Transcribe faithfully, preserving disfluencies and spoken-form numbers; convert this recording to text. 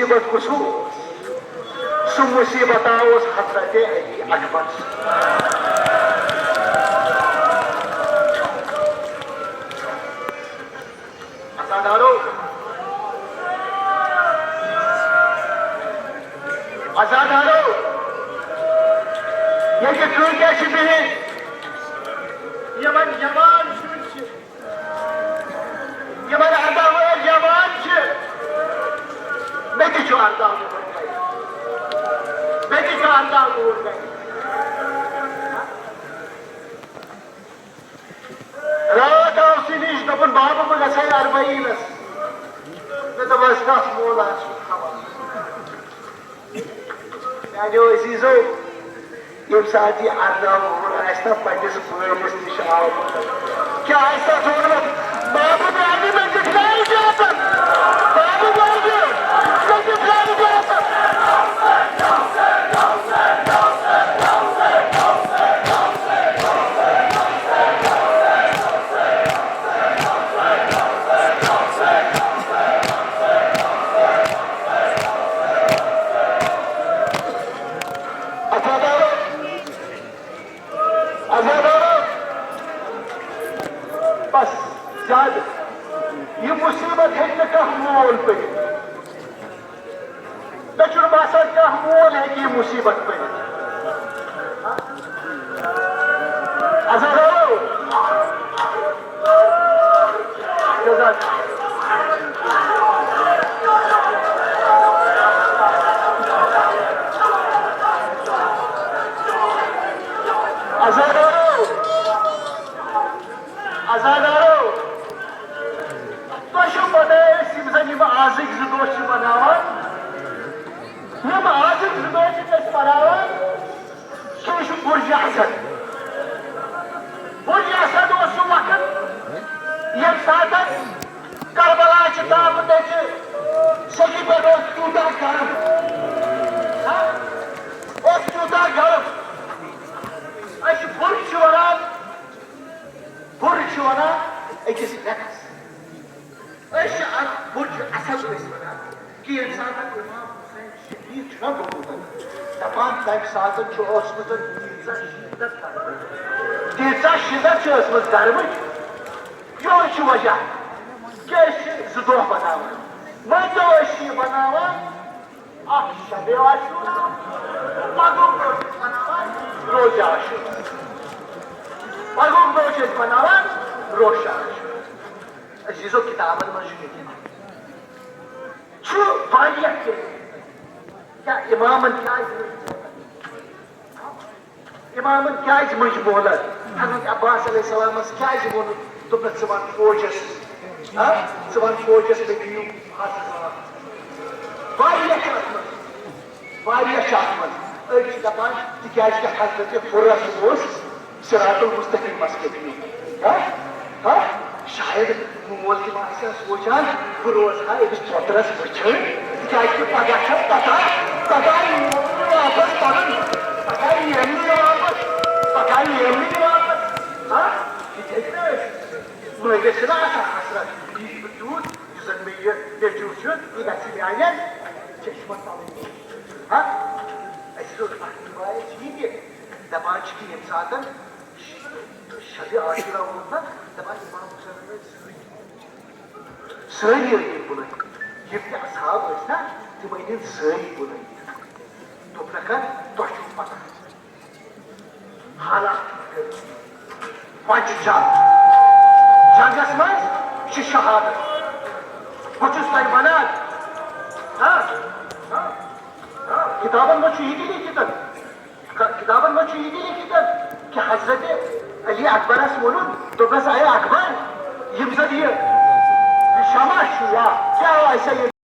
مصیبت کُس اوس؟ سُہ مصیبت اوس حضرت علی اکبر۔ عزادارو، عزادارو، ییٚتہِ کۭتیاہ چھِ بِہِتھ؟ یِمن جوان شُرۍ چھِ، یِمن ارداہ وُہُر جوان چھِ، مےٚ تہِ چھُ ارداہ وُہُر گرِ، مےٚ تہِ چھُ ارداہ وُہُر گرِ۔ راتھ آو سُہ نِش، دوٚپُن، "بابا، بہٕ گژھٕ ہا اربعینس۔" مےٚ دوٚپمَس، "گژھ، مولا چھُ تھاوان۔" میانیو عزیزو، ییٚمہِ ساتہٕ یہِ ارداہ وُہُر آسہِ نا پننِس مٲلِس نِش آمُت، کیٛاہ آسہِ تَس ووٚنمُت؟ "بابہٕ، بہٕ اَنہٕ مےٚ دِکھ نہٕ اجازت، بابہٕ، بہٕ اَنہٕ مےٚ دِکھ نہٕ اجازت۔" عزادارو، عزادارو، بس زیادٕ۔ یہِ مصیبت ہیٚکہِ نہٕ کانٛہہ مول پٔرِتھ۔ مےٚ چھُنہٕ باسان کانٛہہ مول ہیٚکہِ یہِ مصیبت پٔرِتھ۔ عزادارو، عزادارو، عزادارو، تۄہہِ چھو پتہ، أسۍ یِم زن یِم آزٕکۍ زٕ دۄہ چھِ مناوان، یِم آزٕکۍ زٕ دۄہ چھِ أسۍ مناوان، سُہ چھُ برج اسد۔ برج اسد اوس سُہ وقت، ییٚمہِ ساتہٕ کربلا چہِ تاپہٕ دٔجہِ سیٚکہِ پٮ۪ٹھ اوس تیوٗتاہ گرم، ہا؟ اوس تیوٗتاہ گرم۔ أسۍ چھِ برج چھِ وَنان، برج چھِ وَنان أکِس رٮ۪تَس۔ أسۍ چھِ اَتھ برج اسد ٲسۍ وَنان کہِ ییٚمہِ ساتہٕ اِمام حسین شہیٖد چھُنہ گوٚمُت، دَپان تَمہِ ساتہٕ چھُ اوسمُت تیٖژاہ شِدت گرمٕچ، تیٖژاہ شِدت چھِ ٲسمٕژ گرمٕچ، یِہوٚے چھُ وجہ کہِ أسۍ چھِ زٕ دۄہ بَناوان۔ مٲنۍ تو أسۍ چھِ یہِ بَناوان اَکھ شبِ عاشورہ، پَگہُک دۄہ چھِ أسۍ بَناوان روزِ عاشورہ، پَگہُک دۄہ چھِ أسۍ بَناوان روزِ عاشورہ۔ عزیزو، کِتابَن منٛز چھُ لیکھِتھ، چھُ واریاہ کینٛہہ۔ کیٛاہ اِمامَن کیٛازِ مٔنٛزۍ مۄہلت؟ اِمامَن کیٛازِ مٔنٛزۍ مۄہلت؟ حضرت عباس علیہ السلامَس کیٛازِ ووٚنُکھ، دوٚپنَس، "ژٕ وَن فوجَس، ہا؟ ژٕ وَن فوجَس، مےٚ دِیِو حضرت"؟ واریاہ چھِ اَتھ منٛز، واریاہ چھِ اَتھ منٛز۔ أڑۍ چھِ دَپان، تِکیٛازِ کہِ حضرت حُرَس اوس صراط المستقیمس پٮ۪ٹھ یُن۔ ہا؟ ہا؟ شاید مول تہِ ما آسہِ ہا سونٛچان، بہٕ روزٕ ہا أمِس ژۄدرس وٕچھان، تِکیٛازِ کہِ پگاہ چھَس پتہ، پگاہ یِیہِ نہٕ واپس پَنُن، پگاہ یِیَم نہٕ یہِ واپس، پگاہ یِیَم نہٕ یہِ واپس۔ ہا؟ یہِ تہِ ہیٚکہِ نہٕ ٲسِتھ۔ مٲلِس چھِنہ آسان حسرت، یہِ چھُ تیوٗت، یُس زَن مےٚ یہِ نیٚچوٗ چھُ، یہِ گژھِ میٛانٮ۪ن چشمَن تَلٕے۔ ہا؟ اَسہِ چھُ اَکھ رِوایت چھِ یہِ تہِ، دَپان چھِ کہِ ییٚمہِ ساتَن شبِ عاشورہ ووت نا، دَپان اِمام حُسینَن ٲسۍ سٲری، سٲری ٲسۍ بُلٲیِتھ۔ یِم تہِ اصحاب ٲسۍ نا، تِم أنِن سٲری بُلٲیِتھ۔ دوٚپنَکھ، "تۄہہِ چھُو پَتہ حالات کِتھ کٔنۍ؟ وۄنۍ چھُ جنگ، جنگَس منٛز چھِ شہادت۔ بہٕ چھُس تۄہہِ وَنان، ہاں، ہاں، ہاں، کِتابَن منٛز چھُ یہِ تہِ لیکھِتھ۔" ک-، کِتابَن منٛز چھُ یہِ تہِ لیکھِتھ کہِ حضرت علی اکبرَس ووٚنُن، دوٚپنَس، "اے اکبر، یِم زَن یہِ، یہِ شمع چھُ یا کیٛاہ آسہِ یہِ